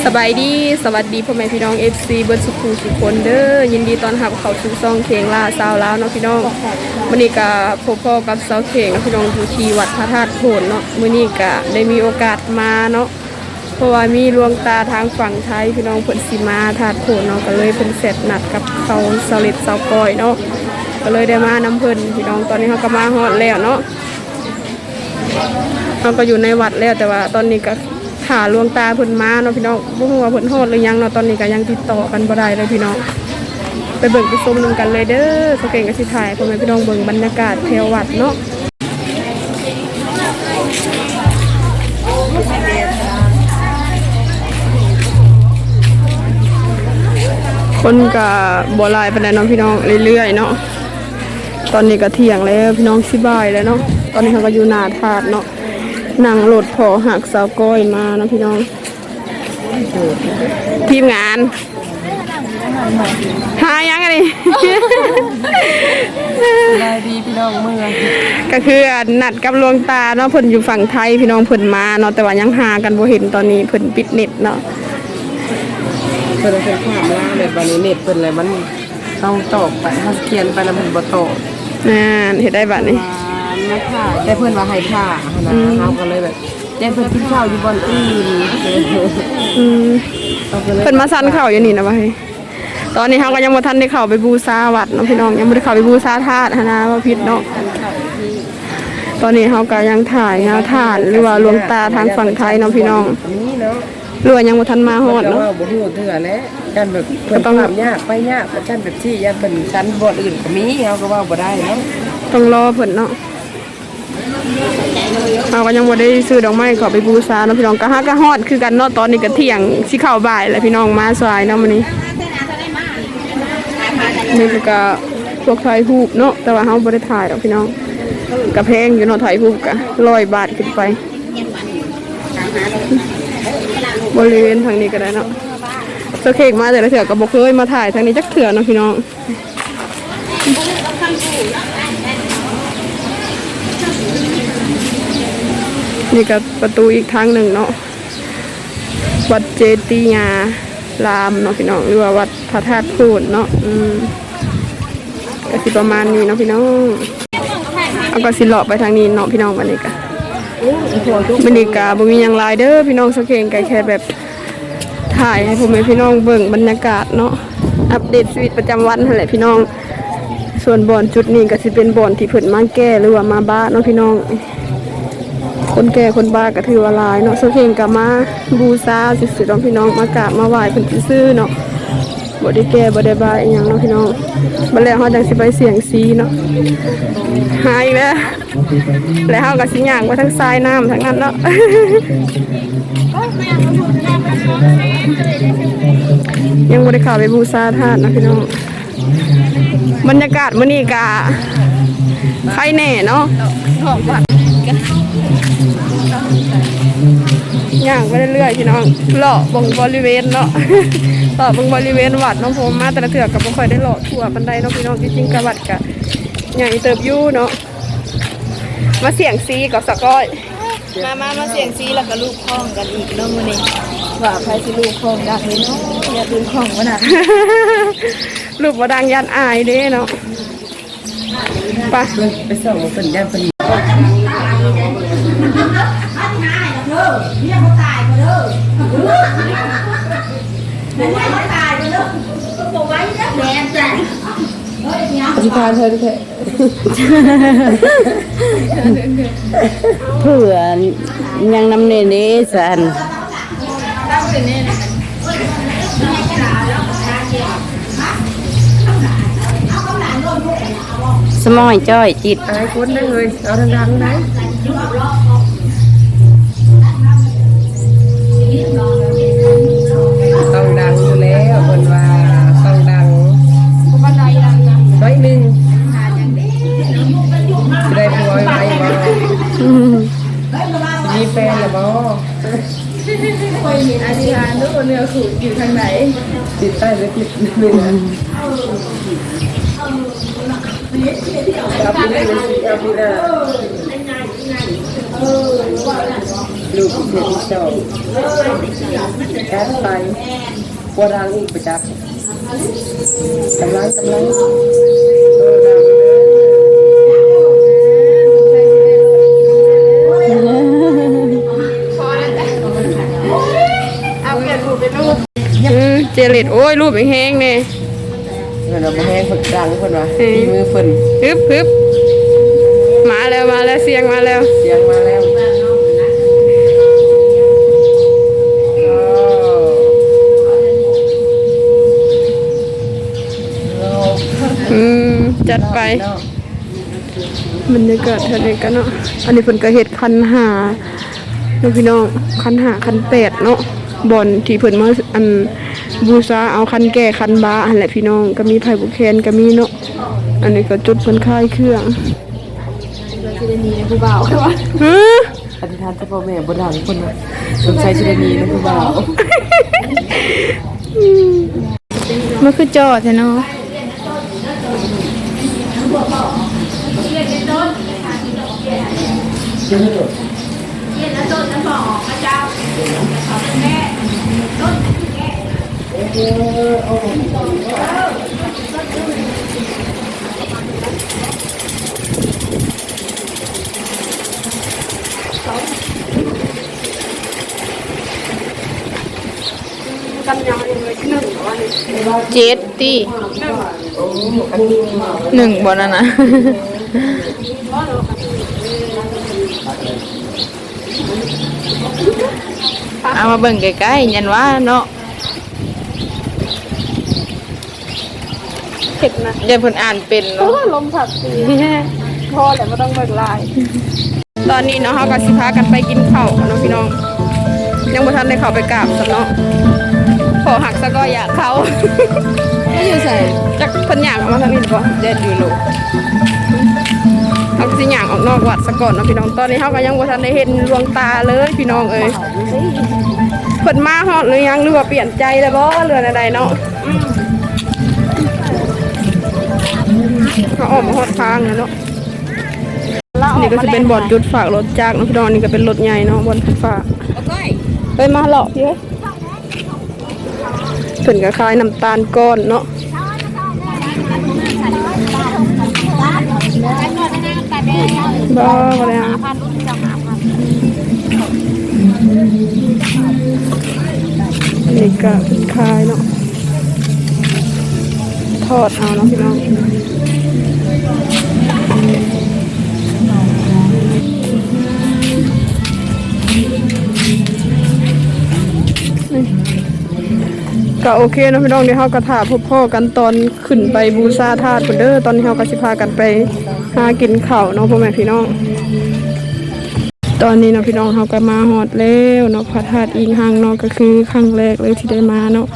ສະບາຍດີ ສະຫວັດດີພໍ່ແມ່ພີ່ນ້ອງ ເອັຟຊີ ເບິດສູ່ຜູ້ສູ່ຄົນເດີ້. ຍິນດີຕ້ອນຮັບເຂົ້າສູ່ຊ່ອງເຄງລ່າຊາວລາວເນາະພີ່ນ້ອງ. ມື້ນີ້ກະພົບພໍ້ກັບຊາວເຄງເນາະພີ່ນ້ອງ ຢູ່ທີ່ວັດພະທາດໂພນເນາະ. ມື້ນີ້ກະໄດ້ມີໂອກາດມາເນາະ ເພາະວ່າມີຫຼວງຕາທາງຝັ່ງໄທພີ່ນ້ອງ ເພິ່ນຊິມາທາດໂພນເນາະ ກະເລີຍເພິ່ນແຊັດນັດກັບເຂົາຊາວເລັດຊາວກ້ອຍເນາະ ກະເລີຍໄດ້ມານຳເພິ່ນພີ່ນ້ອງ. ຕອນນີ້ເຮົາກະມາຮອດແລ້ວເນາະ ເຮົາກະຢູ່ໃນວັດແລ້ວ ແຕ່ວ່າຕອນນີ້ກະຖ້າຫຼວງຕາເພິ່ນມາເນາະພີ່ນ້ອງ. ບໍ່ຮູ້ວ່າເພິ່ນຮອດຫຼືຍັງເນາະ ຕອນນີ້ກະຍັງຕິດຕໍ່ກັນບໍ່ໄດ້ເລີຍພີ່ນ້ອງ. ໄປເບິ່ງໄປຊົມນຳກັນເລີຍເດີ້. ສາວເຄງກະຊິຖ່າຍໃຫ້ພໍ່ແມ່ພີ່ນ້ອງເບິ່ງບັນຍາກາດແຖວວັດເນາະ. ຄົນກະບໍ່ຫຼາຍປານໃດເນາະພີ່ນ້ອງ ເລື້ອຍໆເນາະ. ຕອນນີ້ກະທ່ຽງແລ້ວພີ່ນ້ອງ ຊິບ່າຍແລ້ວເນາະ. ຕອນນີ້ເຮົາກະຢູ່ໜ້າທາດເນາະ ນັ່ງລົດພໍ່ຮັກສາວກ້ອຍມາເນາະພີ່ນ້ອງ. ທີມງານ ຫາຫຍັງອັນນີ້? ສະບາຍດີພີ່ນ້ອງເມືອງ. ກະຄືອັນນັດກັບຫຼວງຕາເນາະ ເພິ່ນຢູ່ຝັ່ງໄທພີ່ນ້ອງ ເພິ່ນມາເນາະ ແຕ່ວ່າຍັງຫາກັນບໍ່ເຫັນ ຕອນນີ້ເພິ່ນປິດເນັດເນາະ. ເພິ່ນ ເພິ່ນຂ້າມລາວແລ້ວ ບາດນີ້ເນັດເພິ່ນແລ້ວ ມັນເຮົາຕອບໄປ ເຮົາຂຽນໄປແລ້ວມັນບໍ່ຕອບ. ແມ່ນ ເຮັດໄດ້ບາດນີ້ ແຕ່ເພິ່ນວ່າໃຫ້ຖ້າຫັ້ນນະ ເຮົາກະເລີຍແບບ ແຕ່ເພິ່ນກິນເຂົ້າຢູ່ບ່ອນອື່ນ. ອືມ ເພິ່ນມາສັນເຂົ້າຢູ່ນີ້ນະວ່າ. ຕອນນີ້ເຮົາກະຍັງບໍ່ທັນໄດ້ເຂົ້າໄປບູຊາວັດເນາະພີ່ນ້ອງ ຍັງບໍ່ໄດ້ເຂົ້າໄປບູຊາທາດຫັ້ນນະ ເວົ້າຜິດເນາະ. ຕອນນີ້ເຮົາກະຍັງຖ້າຍາທ່ານ ຫຼືວ່າຫຼວງຕາທາງຝັ່ງໄທເນາະພີ່ນ້ອງ ຫຼືວ່າຍັງບໍ່ທັນມາຮອດເນາະ. ເວົ້າບໍ່ຮູ້ເທື່ອແຫຼະ ຢ້ານແບບເພິ່ນຄວາມຍາກໄປຍາກ ຢ້ານແບບຊີ້ ຢ້ານເພິ່ນສັນບ່ອນອື່ນກະມີ ເຮົາກະເວົ້າບໍ່ໄດ້ເນາະ ຕ້ອງລໍເພິ່ນເນາະ. ເຮົາກະຍັງບໍ່ໄດ້ຊື້ດອກໄມ້ເຂົ້າໄປບູຊາເນາະພີ່ນ້ອງ. ກະຫາກະຮອດຄືກັນເນາະ ຕອນນີ້ກະທ່ຽງ ຊິເຂົ້າບ່າຍແລ້ວພີ່ນ້ອງ ມາສາຍເນາະມື້ນີ້. ນີ້ກະພວກຖ່າຍຮູບເນາະ ແຕ່ວ່າເຮົາບໍ່ໄດ້ຖ່າຍດອກພີ່ນ້ອງ ກະແພງຢູ່ເນາະ ຖ່າຍຮູບກະຮ້ອຍບາດຂຶ້ນໄປ. ບໍລິເວນທາງນີ້ກະໄດ້ເນາະ ສາວເຄງມາແຕ່ລະເທື່ອກະບໍ່ເຄີຍມາຖ່າຍທາງນີ້ຈັກເທື່ອເນາະພີ່ນ້ອງ. ນີ້ກະປະຕູອີກທາງໜຶ່ງເນາະ ວັດເຈຕິຍາລາມເນາະພີ່ນ້ອງ ຫຼືວ່າວັດພະທາດໂພນເນາະ. ອືມ ກະຊິປະມານນີ້ເນາະພີ່ນ້ອງ. ເຮົາກະຊິເລາະໄປທາງນີ້ເນາະພີ່ນ້ອງ. ບາດນີ້ກະ ມື້ນີ້ກະບໍ່ມີຫຍັງຫຼາຍເດີ້ພີ່ນ້ອງ ສາວເຄງກະແຄ່ແບບ ຖ່າຍໃຫ້ພໍ່ແມ່ພີ່ນ້ອງເບິ່ງບັນຍາກາດເນາະ ອັບເດດຊີວິດປະຈຳວັນຫັ້ນແຫຼະພີ່ນ້ອງ. ສ່ວນບ່ອນຈຸດນີ້ກະຊິເປັນບ່ອນທີ່ເພິ່ນມາແກ້ ຫຼືວ່າມາບ້າເນາະພີ່ນ້ອງ. ຄົນແກ່ຄົນບ້າກະຖືວ່າຫຼາຍເນາະ. ສາວເຄງກະມາບູຊາຊື່ໆເນາະພີ່ນ້ອງ ມາກາບມາໄຫວ້ເພິ່ນຊື່ໆເນາະ. ບໍ່ໄດ້ແກ້ບໍ່ໄດ້ບ້າອີ່ຫຍັງເນາະພີ່ນ້ອງ. ບາດແລ້ວເຮົາຈັ່ງຊິໄປສ່ຽງຊີເນາະ. ຫາອີກແລ້ວ ແລ້ວເຮົາກະຊິຍ່າງໄປທາງຊາຍນ້ຳທາງນັ້ນເນາະ. ຍັງບໍ່ໄດ້ເຂົ້າໄປບູຊາທາດເນາະພີ່ນ້ອງ. ບັນຍາກາດມື້ນີ້ກະໄຄແນ່ເນາະ. ຍ່າງໄປເລື້ອຍໆພີ່ນ້ອງ ເລາະເບິ່ງບໍລິເວນເນາະ ເລາະເບິ່ງບໍລິເວນວັດເນາະ. ເພາະວ່າມາແຕ່ລະເທື່ອກະບໍ່ຄ່ອຍໄດ້ເລາະທົ່ວປານໃດເນາະພີ່ນ້ອງ. ຈິງໆກະວັດກະໃຫຍ່ເຕີບຢູ່ເນາະ. ມາສ່ຽງຊີກະສາວກ້ອຍ ມາ ມາ ມາສ່ຽງຊີ ແລ້ວກະລູບຄ້ອງກັນອີກເນາະມື້ນີ້ ວ່າໃຜຊິລູບຄ້ອງດັງເນາະ. ຢ່າຕື່ມຄ້ອງບໍ່ນະ ລູບບໍ່ດັງຢ້ານອາຍເດ້ເນາະ. ໄປ ໄປສ່ອງເພິ່ນ ຢ້ານເພິ່ນ ຊິພາເພິ່ນແທ້. ເພື່ອນຍັງນຳແນ່ເດ້ຊັ້ນ ສະໝອຍຈ້ອຍຈິດ. ອາຍຄົນເດ້ເຮີ້ຍ ເອົາດັງໆໄດ. ຕ້ອງດັງຢູ່ແລ້ວ ເພິ່ນວ່າຕ້ອງດັງ ໜ້ອຍໜຶ່ງ. ຊິໄດ້ຜົວໄວໆບໍ່? ຊິມີແຟນແລ້ວບໍ່? ອະທິຖານດູ ເນື້ອຄູ່ຢູ່ທາງໃດ? ຕິດໃຕ້ໄປຕິດເໜືອ. ເອົາປີນີ້ ເອົາປີໜ້າ. ຊິ ລູກເສຍງສອງ ຈັດໄປ ບໍ່ດັງອີກປະຈັກ ກຳລັງ ກຳລັງ ອືມ ເຈເລັດ ໂອ້ຍ ຮູບແຮງໆແດ່. ເພິ່ນວ່າບໍ່ແຮງ ເພິ່ນກາງ ເພິ່ນວ່າ ເອີ ຝີມືເພິ່ນ ຮຶບ ຮຶບ ມາແລ້ວ ມາແລ້ວ ສຽງມາແລ້ວ ສຽງມາແລ້ວ. ອືມ ຈັດໄປ. ບັນຍາກາດແຖວນີ້ກໍເນາະ ອັນນີ້ເພິ່ນກໍເຮັດຂັນຫ້າເນາະພີ່ນ້ອງ ຂັນຫ້າ ຂັນແປດເນາະ ບ່ອນທີ່ເພິ່ນມາ ອັນ ບູຊາເອົາຂັນແກ່ຂັນບ້າຫັ້ນແຫຼະພີ່ນ້ອງ ກໍມີໄພ້ຜູ້ແຄນກໍມີເນາະ. ອັນນີ້ກໍຈຸດເພິ່ນຂາຍເຄື່ອງ ເພິ່ນຊິໄດ້ໜີນຳຜູ້ບ່າວ ຮະ ອະທິຖານໃສ່ພໍ່ແມ່ບໍ່ດັງ ເພິ່ນວ່າ ສົງໄສຊິໄດ້ໜີນຳຜູ້ບ່າວ. ມັນຄືຈໍ້ແທ້ເນາະ. ເຈັດຕິ ໜຶ່ງບໍ່ນັ້ນນະ. ເອົາມາເບິ່ງໃກ້ໆ ຍັນວ່າເນາະ. ເຮັດນະ ຢ້ານເພິ່ນອ່ານເປັນເນາະ. ໂອ້ ລົມພັດດີ ພໍແລ້ວ ບໍ່ຕ້ອງເບິ່ງຫຼາຍ. ຕອນນີ້ເນາະ ເຮົາກໍຊິພາກັນໄປກິນເຂົ້າເນາະພີ່ນ້ອງ ຍັງບໍ່ທັນໄດ້ເຂົ້າໄປກາບຊ້ຳເນາະ ພໍຮັກສະກໍຢາກເຂົ້າ. ມັນຢູ່ໃສ? ຈັກເພິ່ນຍ່າງອອກມາທາງນີ້ບໍ່ ແດດຢູ່ໂລ. ເຮົາກໍຊິຍ່າງອອກນອກວັດສາກ່ອນເນາະພີ່ນ້ອງ. ຕອນນີ້ເຮົາກໍຍັງບໍ່ທັນໄດ້ເຫັນຫຼວງຕາເລີຍພີ່ນ້ອງເອີຍ ເພິ່ນມາຮອດຫຼືຍັງ ຫຼືວ່າປ່ຽນໃຈແລ້ວບໍ່ ຫຼືວ່າແນວໃດເນາະ. ເຮົາອອກມາຮອດທາງແລ້ວເນາະ. ນີ້ກໍຊິເປັນບ່ອນຈຸດຝາກລົດຈັກເນາະພີ່ນ້ອງ ນີ້ກໍເປັນລົດໃຫຍ່ເນາະ ບ່ອນຈຸດຝາກ. ເອີຍ ມາເລາະພີ່ເອີຍ ເພິ່ນກໍຂາຍນ້ຳຕານກ້ອນເນາະ. ບໍ່ ບໍ່ໄດ້ເອົາ. ນີ້ກໍເປັນຂາຍເນາະ ທອດເອົາເນາະພີ່ນ້ອງ. ກໍໂອເຄເນາະພີ່ນ້ອງ ດຽວເຮົາກໍຖ້າພົບພໍ້ກັນຕອນຂຶ້ນໄປບູຊາທາດພຸ້ນເດີ. ຕອນນີ້ເຮົາກໍຊິພາກັນໄປຫາກິນເຂົ້າເນາະ ພໍ່ແມ່ພີ່ນ້ອງ. ຕອນນີ້ເນາະພີ່ນ້ອງ ເຮົາກໍມາຮອດແລ້ວເນາະ ພະທາດອີງຮັງເນາະ ກໍຄືຄັ້ງແລກເລີຍທີ່ໄດ້ມາເນາະ.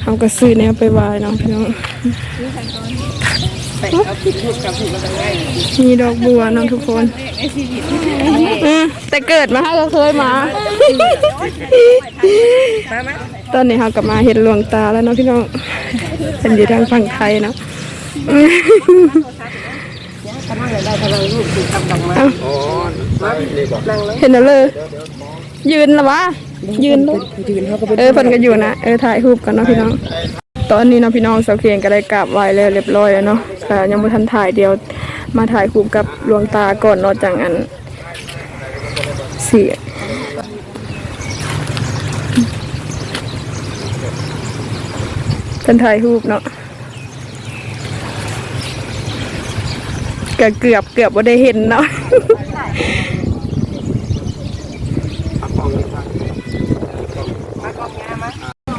ເຮົາກໍຊື້ແນວໄປໄຫວ້ເນາະພີ່ນ້ອງ ມີດອກບົວເນາະທຸກຄົນ. ເອີ ແຕ່ເກີດມາເຮົາກໍເຄີຍມາ. ຕອນນີ້ເຮົາກໍມາເຫັນຫຼວງຕາແລ້ວເນາະພີ່ນ້ອງ ເພິ່ນຢູ່ທາງຝັ່ງໄທເນາະ. ເອົ້າ ເຫັນແລ້ວເລີຍ ຢືນລະຫວາ ຢືນໂລດ. ເອີ ເພິ່ນກໍຢູ່ນະ ເອີ ຖ່າຍຮູບກ່ອນເນາະພີ່ນ້ອງ. ຕອນນີ້ເນາະພີ່ນ້ອງ ສາວເຄງກໍໄດ້ກາບໄຫວ້ແລ້ວຮຽບຮ້ອຍແລ້ວເນາະ ກໍຍັງບໍ່ທັນຖ່າຍ ດຽວມາຖ່າຍຮູບກັບຫຼວງຕາກ່ອນເນາະ ຈັ່ງອັນ ຊິ ເພິ່ນຖ່າຍຮູບເນາະ ກະເກືອບ ເກືອບບໍ່ໄດ້ເຫັນເນາະ.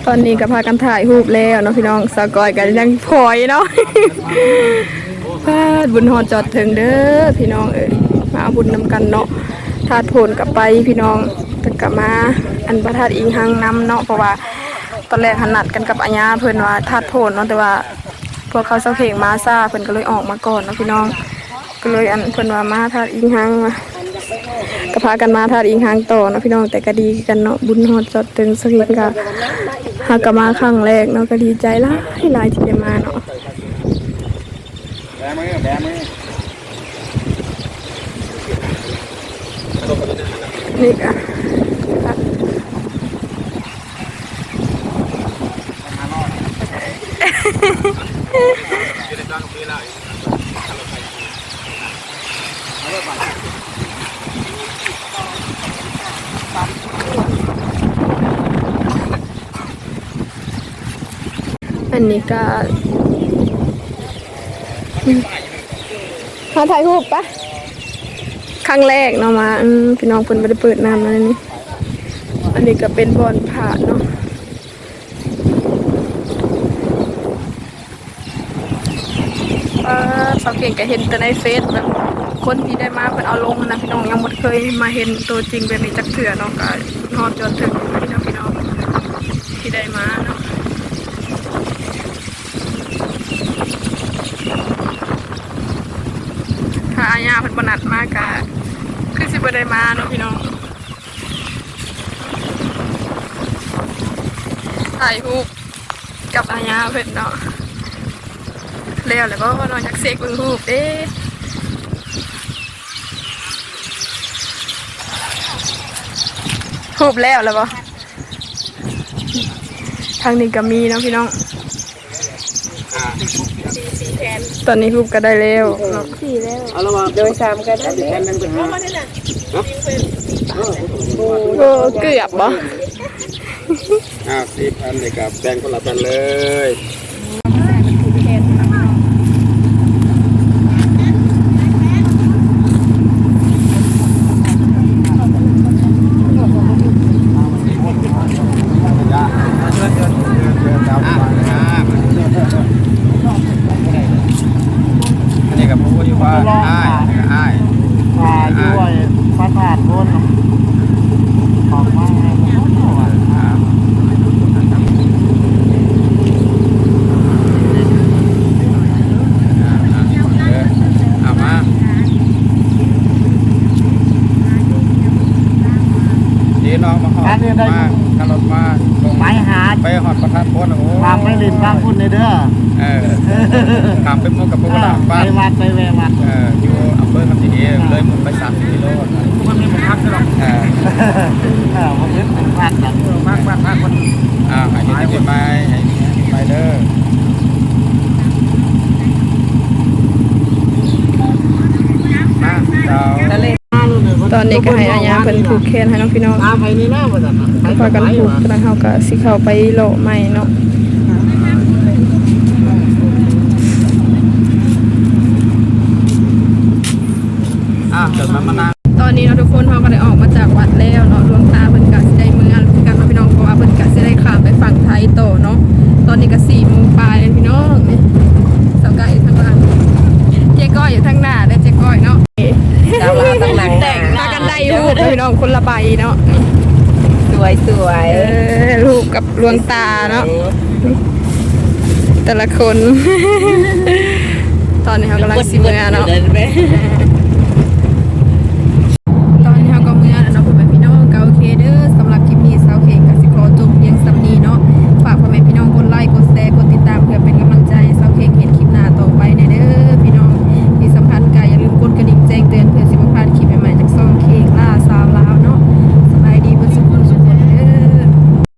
ຕອນນີ້ກໍພາກັນຖ່າຍຮູບແລ້ວເນາະພີ່ນ້ອງ ສາວກ້ອຍກໍຍັງພອຍເນາະ. ປາດ ບຸນຮອດຈອດເຖິງເດີພີ່ນ້ອງເອີຍ ມາເອົາບຸນນຳກັນເນາະ. ທາດໂພນກໍໄປພີ່ນ້ອງ ແລ້ວກໍມາອັນພະທາດອີງຮັງນຳເນາະ ເພາະວ່າຕອນແລກຫັ້ນນັດກັນກັບອາຍາເພິ່ນວ່າທາດໂພນເນາະ ແຕ່ວ່າພວກເຂົາສາວເຄງມາຊ້າ ເພິ່ນກໍເລີຍອອກມາກ່ອນເນາະພີ່ນ້ອງ. ກໍເລີຍອັນເພິ່ນວ່າມາທາດອີງຮັງ ກໍພາກັນມາທາດອີງຮັງຕໍ່ເນາະພີ່ນ້ອງ. ແຕ່ກໍດີຄືກັນເນາະ ບຸນຮອດຈອດເຖິງ ສາວເຄງກໍ ຫາກໍມາຄັ້ງແລກເນາະ ກໍດີໃຈຫຼາຍໆທີ່ໄດ້ມາເນາະ. ແບມື ແບມື ນີ້ກະ ອັນນີ້ກະ ມາຖ່າຍຮູບປະ ຄັ້ງແລກເນາະ ມາ ອືມ ພີ່ນ້ອງເພິ່ນບໍ່ໄດ້ເປີດນ້ຳແລ້ວນີ້. ອັນນີ້ກະເປັນບ່ອນພະເນາະ. ເອີ ສາວເກັ່ງກະເຫັນແຕ່ໃນເຟສ ແບບຄົນທີ່ໄດ້ມາເພິ່ນເອົາລົງຫັ້ນນະ ພີ່ນ້ອງ ຍັງບໍ່ເຄີຍມາເຫັນໂຕຈິງແບບນີ້ຈັກເທື່ອເນາະ. ກະຮອດຈອນເຖິງມື້ນີ້ເນາະ ພີ່ນ້ອງ ທີ່ໄດ້ມາເນາະ. ຖ້າອາຍາເພິ່ນບໍ່ນັດມາກະຄືຊິບໍ່ໄດ້ມາເນາະ ພີ່ນ້ອງ. ຖ່າຍຮູບກັບອາຍາເພິ່ນເນາະ. ແລ້ວແລ້ວບໍ່ເນາະ ຢາກເຊັກເບິ່ງຮູບເດ້. ຮູບແລ້ວແລ້ວບໍ່? ທາງນີ້ກະມີເນາະ ພີ່ນ້ອງ. ອ່າ ຕອນນີ້ຮູບກະໄດ້ແລ້ວເນາະ ສີ່ແລ້ວ ເອົາລະວ່າ ໂດຍສາມກະໄດ້ແລ້ວ ແຜ່ນໜຶ່ງເປັນຫ້າ ເອີ ເກືອບບໍ່? ອ່າ ສິບອັນນີ້ກະແບ່ງຄົນລະແຜ່ນເລີຍ. ອັນນີ້ກະບໍ່ຮູ້ຢູ່ວ່າອ້າຍ ອ້າຍ ອ່າ ຢູ່ໄອ້ພະທາດໂພນ ອອກມາໃຫ້ ອ່າ ເອີ ເອົາມາ ດີເນາະ ມາຮອດ ມາຂັບລົດມາ ໄປຫາ ໄປຮອດພະທາດໂພນ ໂອ້ ພາໄປຫຼິ້ນທາງພຸ້ນແດ່ເດີ. ເອີ ຂ້າມໄປໝູ່ກັບພວກເຮົາ ໄປວັດ ໄປແວ່ວັດ ເອີ ຢູ່ອຳເພີຄຳຊະເອ ເລີຍໝູ່ໄປສາມສິບກິໂລ ມັນມີໝູ່ພັກດອກ ເອີ ເອີ ມັນເປັນພັກ ພັກ ພັກ ພັກ ອ່າ ໃຫ້ເຮັດໃຫ້ໄປ ໃຫ້ໄປເດີ ມາ ເຈົ້າ. ຕອນນີ້ກະໃຫ້ອາຍາເພິ່ນຜູກແຂນໃຫ້ເນາະ ພີ່ນ້ອງ ພາກັນຜູກ ແລ້ວເຮົາກະຊິເຂົ້າໄປເລາະໃໝ່ເນາະ. ອ່າ ເກີດມາມານານ ຕອນນີ້ເນາະທຸກຄົນ ເຮົາກະໄດ້ອອກມາຈາກວັດແລ້ວເນາະ ຫຼວງຕາເພິ່ນກະຊິໄດ້ເມືອຄືກັນເນາະ ພີ່ນ້ອງ ເພາະວ່າເພິ່ນກະຊິໄດ້ຂ້າມໄປຝັ່ງໄທຕໍ່ເນາະ. ຕອນນີ້ກະສີ່ໂມງປາຍແລ້ວ ພີ່ນ້ອງ ສາວໄກ່ທາງຫຼັງ ເຈ້ກ້ອຍຢູ່ທາງໜ້າເດີ ເຈ້ກ້ອຍເນາະ. ພາກັນໄດ້ຮູບເນາະ ພີ່ນ້ອງ ຄົນລະໃບເນາະ ສວຍໆ ເອີ ຮູບກັບຫຼວງຕາເນາະ ແຕ່ລະຄົນ. ຕອນນີ້ເຮົາກຳລັງຊິເມືອເນາະ